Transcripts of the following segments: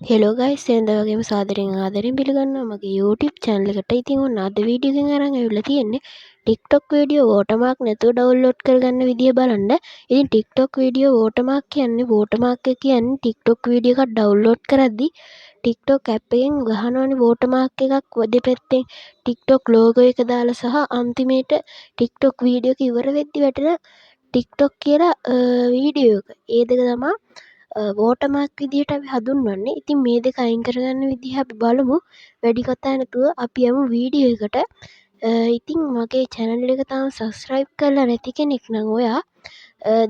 Hello guys, එඳ වගේම සාදරයෙන් ආදරෙන් පිළිගන්නවා මගේ YouTube channel එකට. ඉතින් ඔන්න අද වීඩියෝ එකෙන් අරන් ඇවිල්ලා තියෙන්නේ TikTok video watermark නැතුව ඩවුන්ලෝඩ් කරගන්න විදිය බලන්න. ඉතින් TikTok video watermark කියන්නේ, වෝටර්මාර්ක් එක කියන්නේ TikTok video එකක් ඩවුන්ලෝඩ් කරද්දි TikTok app එකෙන් ගහනවනේ වෝටර්මාර්ක් එකක් දෙපැත්තෙන් TikTok logo එක දාලා සහ අන්තිමේට TikTok video එක ඉවර වෙද්දි වැටෙන TikTok කියලා වීඩියෝ එක. ඒ දෙක තමා වෝටර්මාර්ක් විදිහට අපි හඳුන්වන්නේ. ඉතින් මේ දෙක අයින් කරගන්න විදිහ අපි බලමු. වැඩි කතා නැතුව අපි යමු වීඩියෝ එකට. ඉතින් මගේ චැනල් එක තාම සබ්ස්ක්‍රයිබ් කරලා නැති කෙනෙක් නම් ඔයා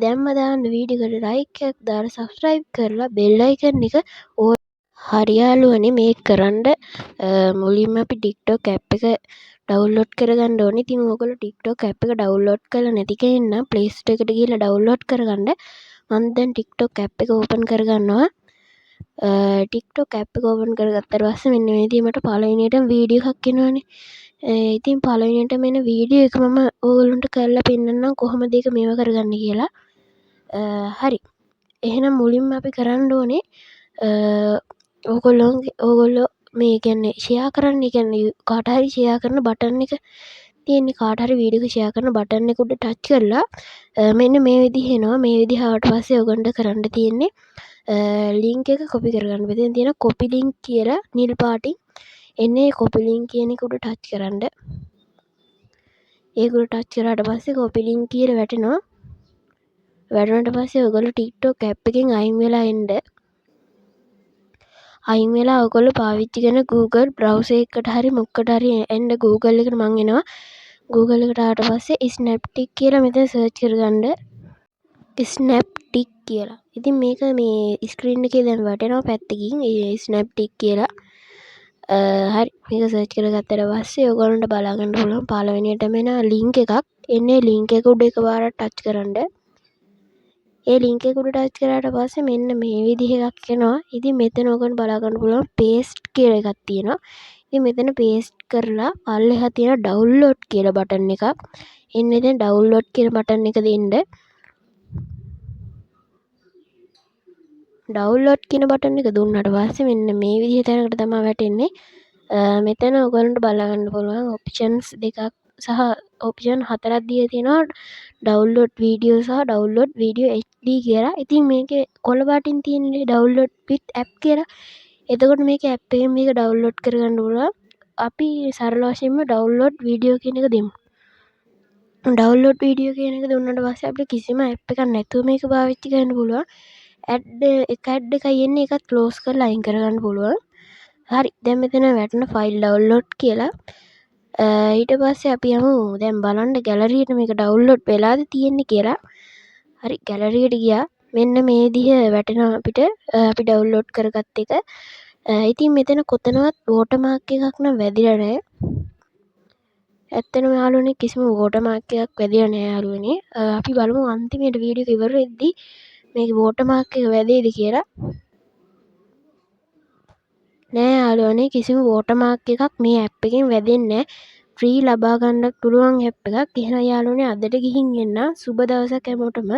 දැන්ම දාන්න වීඩියෝ එකට ලයික් එකක් දාලා සබ්ස්ක්‍රයිබ් කරලා බෙල් අයිකන් එක ඕල්. හරි යාළුවනේ, මේක කරන්න මුලින්ම අපි TikTok app එක ඩවුන්ලෝඩ් කරගන්න ඕනේ. ඉතින් ඔයගොල්ලෝ TikTok app එක ඩවුන්ලෝඩ් කරලා නැති කෙනෙක් නම් Play Store එකට ගිහිල්ලා ඩවුන්ලෝඩ් කරගන්න. මං දැන් TikTok app එක ඕපන් කරගන්නවා. TikTok app එක ඕපන් කරගත්තට පස්සේ මෙන්න මේ විදිහට මට පළවෙනියටම වීඩියෝ එකක් එනවනේ. ඉතින් පළවෙනියටම එන වීඩියෝ එක මම ඕගොල්ලන්ට කරලා පෙන්නන්නම් කොහොමද ඒක මේව කරගන්නේ කියලා. හරි. එහෙනම් මුලින්ම අපි කරන්න ඕනේ ඕගොල්ලෝගේ ඕගොල්ලෝ මේ කියන්නේ ෂෙයා කරන්න, ඒ කියන්නේ කාට හරි ෂෙයා කරන බටන් එක තියෙන්නේ. කාට හරි වීඩියෝ එක ෂෙයා කරන බටන් එක උඩ ටච් කරලා මෙන්න මේ විදිහ එනවා. මේ විදිහ ආවට පස්සේ ඔයගොල්ලන්ට කරන්න තියෙන්නේ ලින්ක් එක කොපි කරගන්න. මෙතන තියෙන කොපි ලින්ක් කියලා නිල් පාටින් එන්නේ කොපි ලින්ක් කියන එක උඩ ටච් කරන්න. ඒක උඩ ටච් කරාට පස්සේ කොපි ලින්ක් කියලා වැටෙනවා. වැටුණාට පස්සේ ඔයගොල්ලෝ TikTok app එකෙන් අයින් වෙලා එන්න. අයින් වෙලා ඔයගොල්ලෝ පාවිච්චි කරන Google browser එකකට හරි මොකකට හරි එන්න. Google එකට මං එනවා. Google එකට ආවට පස්සේ Snaptik කියලා මෙතන සර්ච් කරගන්න. Snaptik කියලා. ඉතින් මේක මේ ස්ක්‍රීන් එකේ දැන් වැටෙනවා පැත්තකින් ඒ Snaptik කියලා. හරි, මේක සර්ච් කරගත්තට පස්සේ ඔයගොල්ලන්ට බලා ගන්න පුළුවන් පළවෙනියටම එන ලින්ක් එකක්. එන්නේ ලින්ක් එක උඩ එකපාරක් ටච් කරන්න. ඒ ලින්ක් එක උඩ ටච් කරාට පස්සේ මෙන්න මේ විදිහ එකක් එනවා. ඉතින් මෙතන ඔයගොල්ලන්ට බලා ගන්න පුළුවන් පේස්ට් කියලා එකක් තියෙනවා. ඉතින් මෙතන පේස්ට් කරලා පල්ලෙහා තියෙන ඩවුන්ලෝඩ් කියලා බටන් එකක්. එන්න එතන ඩවුන්ලෝඩ් කියන බටන් එක දෙන්න. ඩවුන්ලෝඩ් කියන බටන් එක දුන්නාට පස්සේ මෙන්න මේ විදිහ තැනකට තමයි වැටෙන්නේ. මෙතන ඔයගොල්ලන්ට බලා ගන්න පුළුවන් ඔප්ෂන්ස් දෙකක් සහ ඔප්ෂන් හතරක් දීලා තියෙනවා, ඩවුන්ලෝඩ් වීඩියෝ සහ ඩවුන්ලෝඩ් වීඩියෝ HD කියලා. ඉතින් මේකේ කොළ පාටින් තියෙන්නේ ඩවුන්ලෝඩ් විත් ඇප් කියලා. එතකොට මේකේ ඇප් එකෙන් මේක ඩවුන්ලෝඩ් කරගන්න පුළුවන්. අපි සරල වශයෙන්ම ඩවුන්ලෝඩ් වීඩියෝ කියන එක දෙමු. ඩවුන්ලෝඩ් වීඩියෝ කියන එක දුන්නට පස්සේ අපිට කිසිම ඇප් එකක් නැතුව මේක පාවිච්චි කරන්න පුළුවන්. ඇඩ් එක ඇඩ් එකයි එන්නේ, ඒකත් ක්ලෝස් කරලා අයින් කරගන්න පුළුවන්. හරි, දැන් මෙතන වැටෙන ෆයිල් ඩවුන්ලෝඩ් කියලා. ඊට පස්සේ අපි යමු දැන් බලන්න ගැලරියට මේක ඩවුන්ලෝඩ් වෙලාද තියෙන්නේ කියලා. හරි, ගැලරියට ගියා. මෙන්න මේ විදිහ වැටෙනවා අපිට අපි ඩවුන්ලෝඩ් කරගත්ත එක. ඉතින් මෙතන කොතනවත් වෝටර්මාර්ක් එකක් නම් වැදිලා නෑ. ඇත්තටම යාළුවනේ, කිසිම වෝටර්මාර්ක් එකක් වැදිලා නෑ යාළුවනේ. අපි බලමු අන්තිමේට වීඩියෝ එක ඉවර වෙද්දි මේකේ වෝටර්මාර්ක් එක වැදෙයිද කියලා. නෑ යාළුවනේ, කිසිම වෝටර්මාර්ක් එකක් මේ ඇප් එකෙන් වැදෙන්නේ නෑ. ෆ්‍රී ලබා ගන්නත් පුළුවන් ඇප් එකක්. එහෙනම් යාළුවනේ, අදට ගිහින් එන්නම්. සුබ දවසක් හැමෝටම.